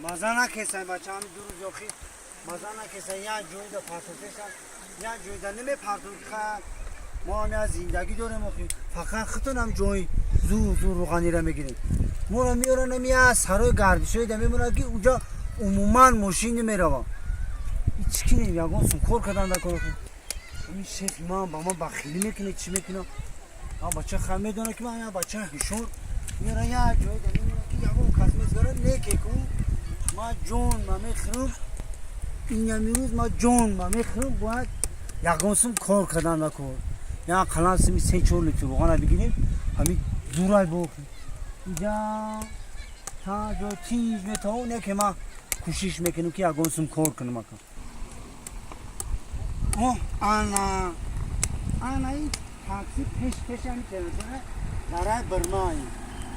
Маза накесай бача, ҳами ду рӯз охир маза накесай, як ҷойда партофеса, як ҷойда намепартон ки ха мо ҳам як зиндагӣ дорем охир. Фақат худтонам ҷои зур зур рӯғанира мегиред. Моро меёранам як сарои гардишоида мемонад ки уҷа умуман мошин намерава. Чӣ кинем, ягон сум кор кардан дар кор. Ин шефи ман ба ман бахилӣ мекунад, чӣ мекунад? А бача ха медонад ки ман як бача ҳишор меёра як ҷойда мемонад ки ягон кас мезгара некеку ма ҷон ма мехӯрам, инами рӯз ма ҷон ма мехӯрам, бояд ягон сум кор кардан дар кор. Як қалам суми 3-4 литр равғана бигирем, ҳамин зурай бохӯрем. Инҷа та ҷой тинҷ метавон, не ки ман кӯшиш мекунам ки ягон сум кор кунам ака. О, ана ана ин такси пеш пеш ҳами телевизора дарай бирмаи.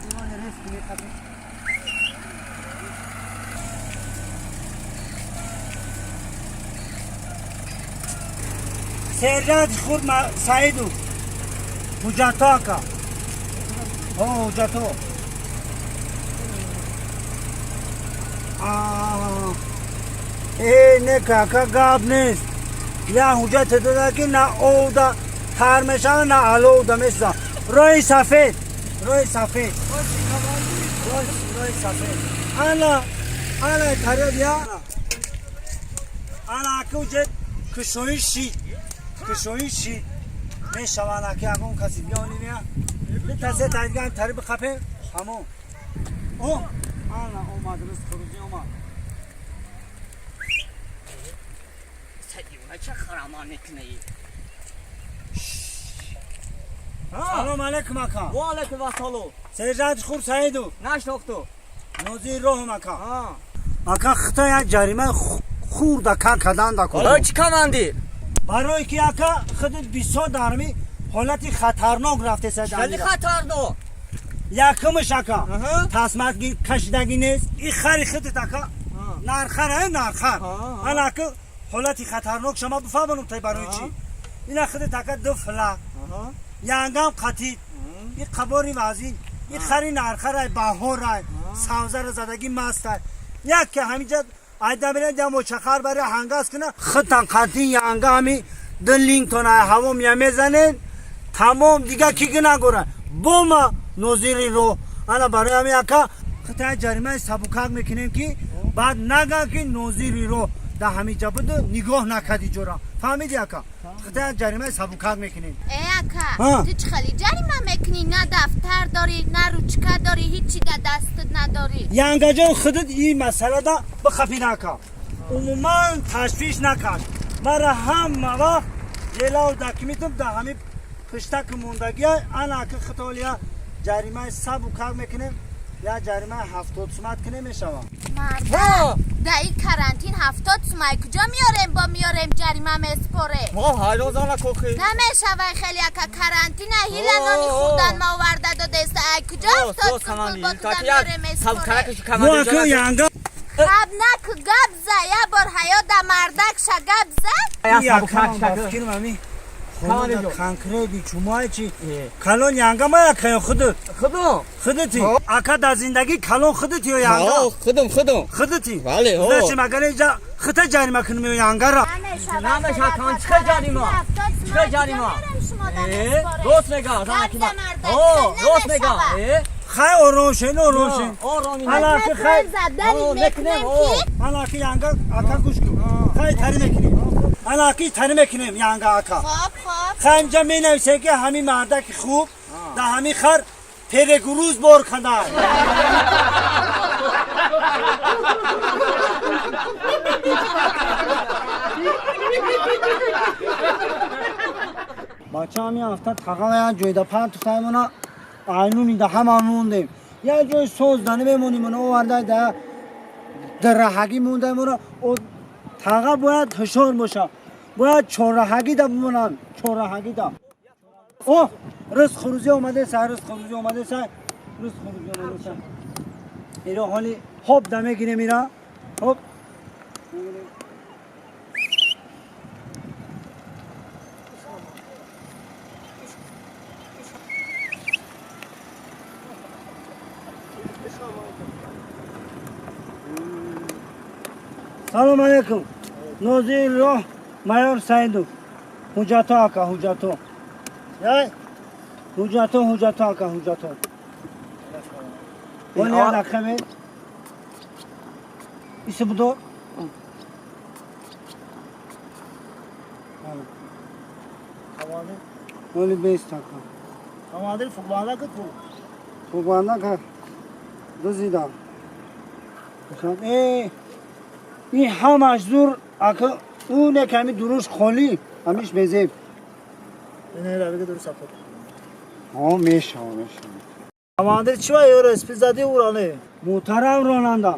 Имони риск мехапем. Сержант худ Саиду. Ҳуҷҷатҳо ака. О, ҳуҷҷатҳо. Э, не ака, гап нест. Я ҳуҷҷате дода ки на овда тар мешава, на аловда месӯза. Роҳи сафед, роҳи сафед. Роҳи сафед. Ана, ана тариқ я. Ана ака уҷет кушоиш шид. Кушоиш шид. Мешаванд ака ягон каси биёнем я. Битасе тайдиган тари бихапем. Тамом. О, ана омад рӯз хурӯзӣ омад. Ча харама мекунӣ? Салом алейкум ака. Ва алейкум ассалом. Сержант Хур Саидов. Нашнохту. Нозири роҳам ака. Ака хита як ҷарима хурда кар кардан дар кор. Барои чӣ командир? Барое ки ака худат бисёр дарми ҳолати хатарнок рафтеса. Хеле хатарнок. Якумш ака тасма кашидагӣ нест. И хари худат ака нархар, нархар. Ана ака ҳолати хатарнок шама бифаҳмонам тай барои чӣ. Ина худат ака ду флаг. Янгам қатид. И қабори вазин. И хари нархарай, баҳорай, савзара задагӣ мастай. Як ки ҳаминҷа айда мирен ҷамо чақар бари ҳангаз куна, худтан қатин янга ҳами ду лингтон ай ҳаво мия мезанен, тамом дига ки гуна бома нозири роҳ. Ана барои ҳами ака хитай ҷаримаи сабукак мекунем ки баъд наган ки нозири роҳ дар ҳаминҷа буду нигоҳ накарди ҷора. Фаҳмиди ака? Хитай ҷаримаи сабукак мекунем. Э ака, ту чӣ хеле ҷарима мекунӣ? На дафтар дорӣ, на ручка дорӣ, ҳичи дар дастат надорӣ. Янгаҷон худат ин масъалада бихапин ака. Умуман ташвиш накард. Мара ҳама вақт ҷелав дакмитум дар ҳамин пуштаки мондагия ана ака хитолия ҷаримаи сабукак мекунем. Я ҷаримаи 70 сумат кунем мешава. Марда, дар ин карантин 70 сумай куҷо меорем, бо меорем ҷарима меспоре. Мо ҳайрон зана кохи. Намешавай хеле ака, карантина ҳила нони хӯрдан ма оварда додеста. Ай куҷо 70 сум пул бо туда меорем меспоре. Мо ака янга Гап наку, гап за, як бор ҳаёт да мардак ша гап за. Фикрм ами конкретни чумай чи калон янга мая каё худут. Худум. Худути. Ака дар зиндагӣ калон худути ё янга? Худум, худум. Худути. Бале, ҳо. Значит, магар инҷа хита ҷарима кунем ё янгара? Намеша кан чӣ ҷарима? Чӣ ҷарима? Рост мега, зана ки. О, рост мега. Хай ором шен, ором шен. Ороми. Ала ки хай мекунем ки? Ала ки янга ака гӯш кун. Хай тари мекунем. Ала ки тари мекунем янга ака. Хоб, хоб. Хай инҷа менависем ки ҳамин мардаки хуб дар ҳамин хар перегруз бор карданд. Бача ҳамин ҳафта тағава як ҷойда партухтаймона айнуни да ҳама мондем. Як ҷои соз да намемонем, оварда да дараҳагӣ мондаемона. Таға бояд ҳушёр боша. Бояд чорраҳагӣ да бимонанд, чорраҳагӣ да. О, рӯз хурӯзӣ омадеса, рӯз хурӯзӣ омадеса, рӯз хурӯзӣ омадеса. Иро ҳоли хоб да мегирем ира. Хоб. Салом алейкум. Нозир роҳ майор Саидов. Ҳуҷҷато ака, ҳуҷҷато. Ҳуҷҷато, ҳуҷҷато ака, ҳуҷҷато. Оли як дақиқа бе. Иси будо. Оли бест ака. Командир фугбанда ки ту. Фугбанда ка. Дузида. Ин ҳамаш зур ака, ӯ не ками дуруш холӣ, ҳамиш безеб. Ҳо, мешава, мешава. Командир чӣ ва ёро спизади уране? Муҳтарам ронанда,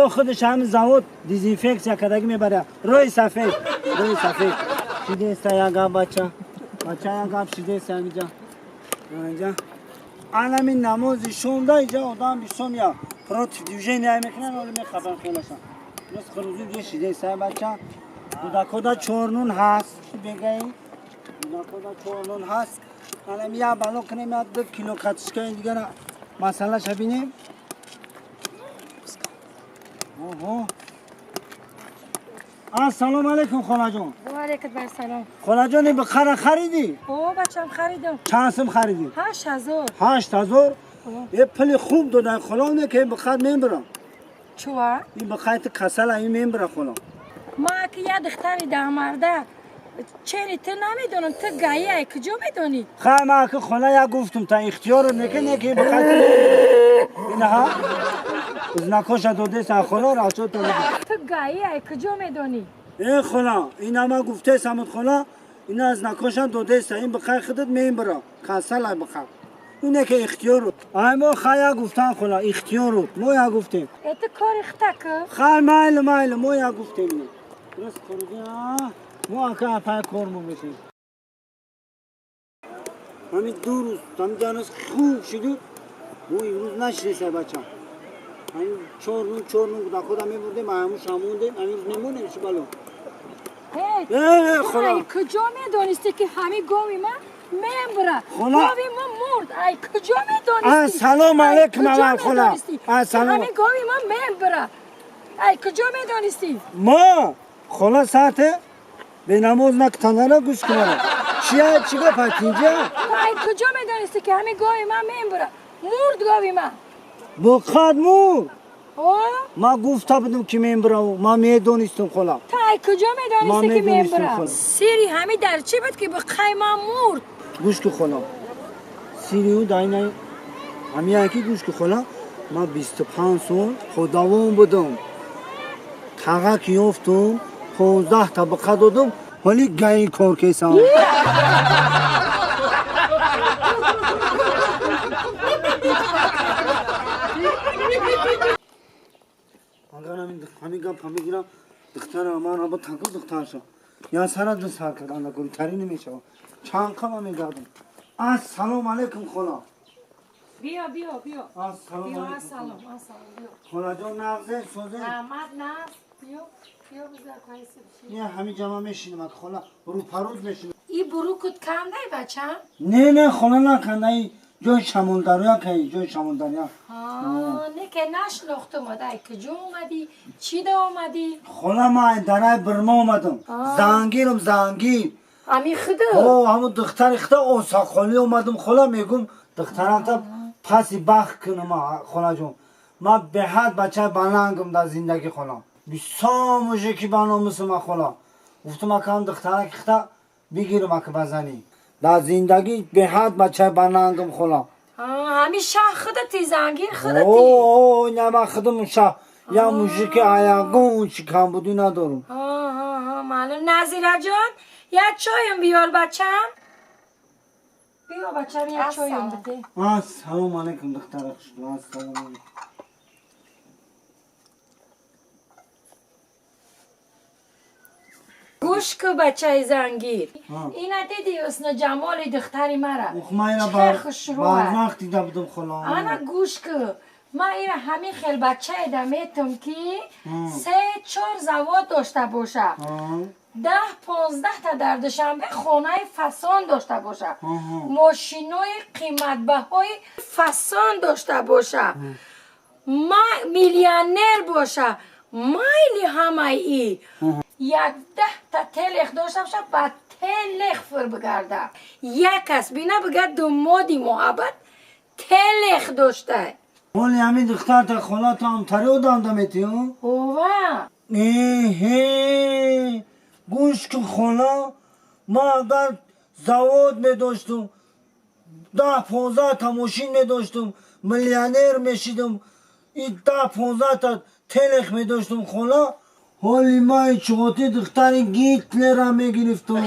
ё худаш ҳами завод дезинфексия кардагӣ мебарад. Рӯи сафед, рӯи сафед. Шидеста як гап бача. Бача як гап шидеста ҳамиҷа. Инҷа. Анами намози шомда инҷа одам бисёр меяд. Против движения мекунанд, оли мехабан хелаша. Рӯз хурӯзӣ ҷа шидеста бача. Кӯдакода чорнун ҳаст. Бегаи. Кӯдакода чорнун ҳаст. Анами як бало кунем, як 2 кило картошкаи дигара масъалаша бинем. Оҳо. Ассалому алайкум, холаҷон. Ва алайкум ассалом. Холаҷон, ин бақара харидӣ? О, бачам, харидам. Чанд сум харидӣ? 8000. 8000? Е, пули хуб додан холо, не ки ин бақар мембирам. Чува? Ин бақар ту касала, ин мембира холо. Ма ки як духтари даҳмарда, чери ту намедонам, ту гаи ай куҷо медонӣ? Хай, ма ки хола як гуфтум, та ихтиёру не ки не ки ин бақар ту мембира. Инаҳа? Знакоша додеса хола, расо то. Ту гаи ай куҷо медонӣ? Э хола, ина ма гуфтеса муд хола, ина знакоша додеса, ин бақар худат мембира. Касал ай бақар. Ине ки ихтиёру. Ай мо хай як гуфтан хола, ихтиёру. Мо як гуфтем. Э ту кори хта ку? Хай майл майл, мо як гуфтем ино. Рӯз хурӯзӣ, мо ака апай кормон мешем. Ҳамин 2 рӯз, ҳамин ҷанос хуб шуду, мо имрӯз нашидеса бача. Ҳамин 4 нун, 4 нун кӯдакода мебурдем, ҳамун шамондем, ҳамин рӯз мемонем чӣ бало. Э, хола. Ай куҷо медонистӣ ки ҳамин гови ма мембира? Хола. Гови ма мурд. Ай куҷо медонистӣ? Ассалому алайкум, аввал хола. Ассалому. Ҳамин гови ма мембира. Ай куҷо медонистӣ? Мо хола саате бенамоз нактанара гӯш кунара. Чия чӣ гап ҳатинҷа? Ай куҷо медонистӣ ки ҳамин гови ма мембира? Мурд гови ма. Боқад мурд. О? Ма гуфта будам ки мембираву, ма медонистам хола. Ту ай куҷо медонистӣ ки Ма медонистам, мембира? хола. Сири ҳамин дар чӣ буд ки бақай ма мурд? Гӯш ку хола. Сири ӯ дар ина ҳамин ки гӯш ку хола, ма 25 сол худавон будам. Таға ки ёфтум, 15 табақа додум, ҳоли гаи кор кесам. Агар ҳамин гап ҳам бигирам, духтарам ман ҳама танко духтарша. Я сара ду сар кардан гултарӣ намешавам. Чанд қама мегардам. Ассалому алайкум хола. Биё, биё, биё. Ассалому Биё, алайкум. ассалом, ассалом, биё. Холаҷон, нағзе, созе? Раҳмат, нағз. Биё, биё, бизар қайси бишин. Не, ҳамин ҷама мешинам, ак хола, рӯпарӯз мешинам. И бурукут кандай, бачам? Не, не, хола наканда, и ҷои шамолдарё кай, ҷои шамолдарё. Ҳа, не ке нашнохтум, ай куҷо омадӣ? Чӣ да омадӣ? Хола, ман дарай Бирма омадам. Зангирам, зангир. Ами худо? О, ҳамун духтари худо осақолӣ омадам, хола, мегум, духтарам та паси бахт кунам, холаҷон. Ман беҳад бачаи балангам дар зиндагӣ, хола. Бисёр мужики ба номусам, хола. Гуфтам, акам духтараки худо бигирам, ака ба занӣ. Дар зиндагӣ беҳад бачаи балангам, хола. Ҳамин шаҳ худати, зангир худати. О, не, ман худам шаҳ. Я мужики аягон чи камбудӣ надорам. Маълум. Назираҷон, як чойам биёр, бачам. Биё, бачам, як чойам биде. Ассалому алайкум, духтара хушрӯ. Ассалому алайкум. Гӯш ку, бачаи зангир. Ина диди ҳусну ҷамоли духтари мара? Ух, ман ина Чӣ хушрӯ бар аст. вақт дида будам, хола. Ана гӯш ку. Ман ина ҳамин хел бачае да метум ки 3-4 завод дошта боша. 10-15 та дар Душанбе хонаи фасон дошта боша. Мошинои қиматбаҳои фасон дошта боша. Ма миллионер боша. Майли ҳамаи и як 10 та телех дошта боша, ба телех фур бигарда. Як кас бина, бига думоди муҳаббат телех дошта. Ҳоли ҳамин духтарта холата ҳамтари одам даметӣ? Ова. Эҳе, гӯш кун, хола, ман агар завод медоштум, 10-15 та мошин медоштум, миллионер мешидум, и 10-15 та телех медоштум, хола, ҳоли ман чуғоти духтари Гитлера мегирифтум.